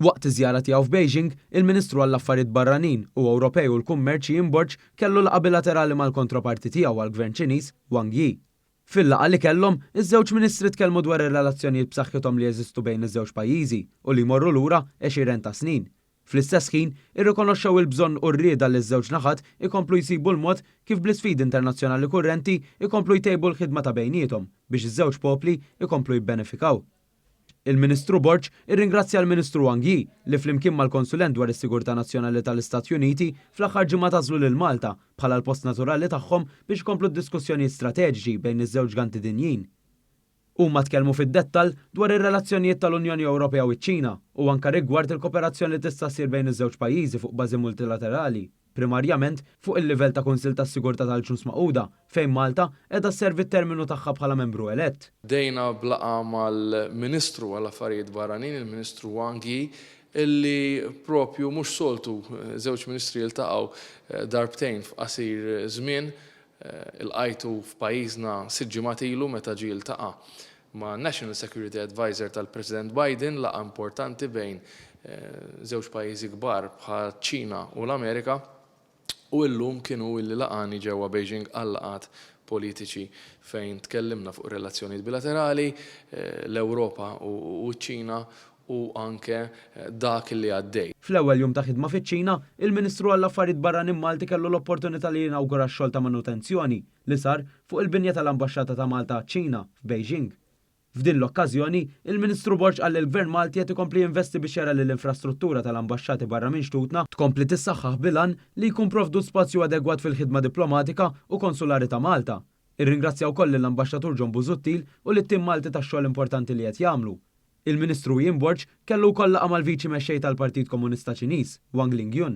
Waqt iż-żjara tiegħu f'Beijing, il-Ministru għall-Affarijiet Barranin u Ewropej u l-Kummerċ Ian Borg kellu laqgħa bilaterali mal-kontroparti tiegħu għall-Gvern Ċiniż, Wang Yi. Fil-laqgħa li kellhom, iż-żewġ ministri tkellmu dwar ir-relazzjonijiet b'saħħithom li jeżistu bejn iż-żewġ pajjiżi u li jmorru lura għexieren ta' snin. Fl-istess ħin, irrikonoxxew il-bżonn u r-rieda li ż-żewġ naħat ikomplu jsibu l-mod kif bl-isfidi internazzjonali kurrenti jkomplu jtejbu l-ħidma ta' bejniethom biex iż-żewġ popli jkomplu jibbenefikaw. Il-Ministru Borg irringrazzja l-Ministru Wang Yi li flimkien mal-Konsulent dwar is-Sigurtà Nazzjonali tal-Istati Uniti fl-aħħar ġimgħat għażlu lil Malta bħala l-post naturali tagħhom biex ikomplu d-diskussjonijiet strateġiċi bejn iż-żewġ ġganti dinjin. Huma tkellmu fid-dettall dwar ir-relazzjonijiet tal-Unjoni Ewropea u ċ-Ċina u anke rigward il-kooperazzjoni li tista' ssir bejn iż-żewġ pajjiżi fuq bażi multilaterali, primarjament fuq il-livell ta' Kunsill tas-Sigurtà tal-Ġnus Magħquda fejn Malta qiegħda sservi t-terminu tagħha bħala membru elett. Bdejna b'laqgħa mal-Ministru għall-Affarijiet Barranin, il-Ministru Wang Yi, illi propju mhux soltu żewġ ministri jiltaqgħu darbtejn f'qasir żmien. Ilqajtu f'pajjiżna sitt ġimgħat ilu meta ġie jiltaqa' ma' National Security Advisor tal-President Biden, laqgħa importanti bejn żewġ pajjiżi kbar bħaċ-Ċina u l-Amerika, u illum kien hu illi laqagħni ġewwa Beijing għal laqgħat politiċi fejn tkellimna fuq ir-relazzjonijiet bilaterali, l-Ewropa u ċ-Ċina u anke dak li għaddej. Fl-ewwel jum ta' ħidma fiċ-Ċina, il-Ministru għall-Affarijiet Barranin Malti kellu l-opportunità li jinawgura x-xogħol ta' manutenzjoni li sar fuq il-binja tal-Ambaxxata ta' Malta għaċ-Ċina f'Beijing. F'din l-okkażjoni, il-Ministru Borg qal li l-Gvern Malti qed ikompli jinvesti biex jara li l-infrastruttura tal-ambaxxati barra minn xtutna tkompli tissaħħaħ bil-għan li jkun provdut spazju adegwat fil-ħidma diplomatika u konsulari ta' Malta. Irringrazzja wkoll lill-Ambaxxatur John Busuttil u lit-tim Malti tax-xogħol importanti li qed jagħmlu. Il-Ministru Ian Borg kellu wkoll laqgħa mal-Viċi Mexxej tal-Partit Komunista Ċiniż, Wang Lingyun.